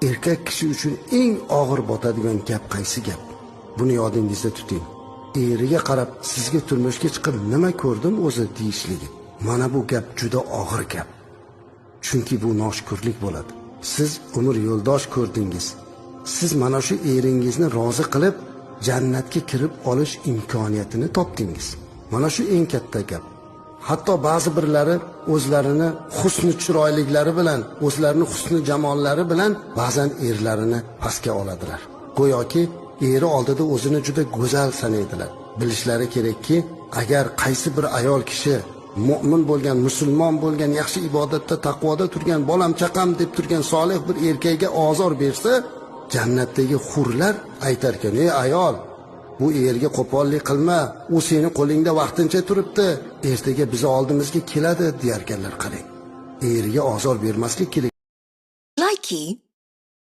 Erkak kishi uchun eng og'ir botadigan gap qaysi gap? Buni yodingizda tuting. Eriga qarab, "Sizga turmushga chiqib nima ko'rdim o'zi?" deyishligi. Mana bu gap juda og'ir gap. Chunki bu noshukurlik bo'ladi. Siz umr yo'ldosh ko'rdingiz. Siz mana shu eringizni rozi qilib, jannatga kirib olish imkoniyatini topdingiz. Mana shu eng katta gap. Hatto ba'zi birlari o'zlarini husni chiroyliklari bilan, o'zlarini husni jamollari bilan ba'zan erlarini pastga oladilar. Go'yoki eri oldida o'zini juda go'zal sanaydilar. Bilishlari kerakki, agar qaysi bir ayol kishi mo'min bo'lgan, musulmon bo'lgan, yaxshi ibodatda, taqvoda turgan, bolam chaqam deb turgan solih bir erkakka ozor bersa, jannatdagi hurlar aytarkan: "Ey ayol, bu erga qo'pollik qilma, u seni qo'lingda vaqtincha turibdi, ertaga bizni oldimizga keladi", deyarkanlar. Qarang, eriga ozor bermaslik kerak. Likey.